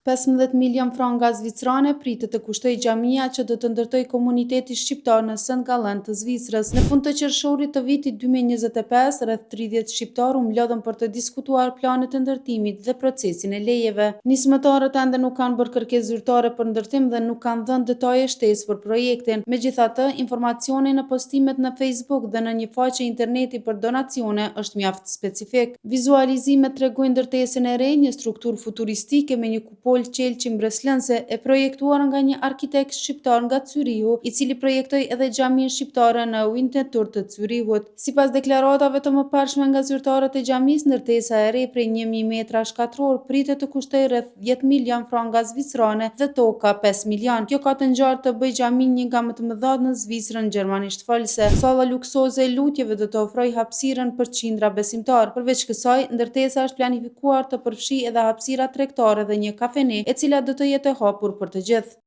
15 milionë franga zvicerane pritet të kushtojë xhamia që do të ndërtojë komuniteti shqiptar në St. Gallen të Zvicrës. Në fund të qershorit të vitit 2025, rreth 30 shqiptarë u mblodhën për të diskutuar planet e ndërtimit dhe procesin e lejeve. Nismëtarët ende nuk kanë bërë kërkesë zyrtare për ndërtim dhe nuk kanë dhënë detaje shtesë për projektin. Megjithatë, informacioni në postimet në Facebook dhe në një faqe interneti për donacione është mjaft specifik. Vizualizimet tregojnë ndërtesën e re, një strukturë futuristike me një kupolë qelqi mbresëlënëse e projektuar nga një arkitekt shqiptar nga Cyrihu, i cili projektoi edhe xhaminë shqiptare në Winterthur të Cyrihut. Sipas deklaratave të mëparshme nga zyrtarët e xhamisë, ndërtesa e re prej 1000 metrash katror pritet të kushtojë rreth 10 milion franga zvicerane dhe toka 5 milion. Kjo ka të ngjarë të bëjë xhaminë një nga më të mëdhatë në Zvicrën gjermanisht folëse. Salla luksoze e lutjeve do të ofrojë hapësirën për qindra besimtarë. Përveç kësaj, ndërtesa është planifikuar të përfshijë edhe hapësira tregtare dhe një kafene, e cila do të jetë e hapur për të gjithë.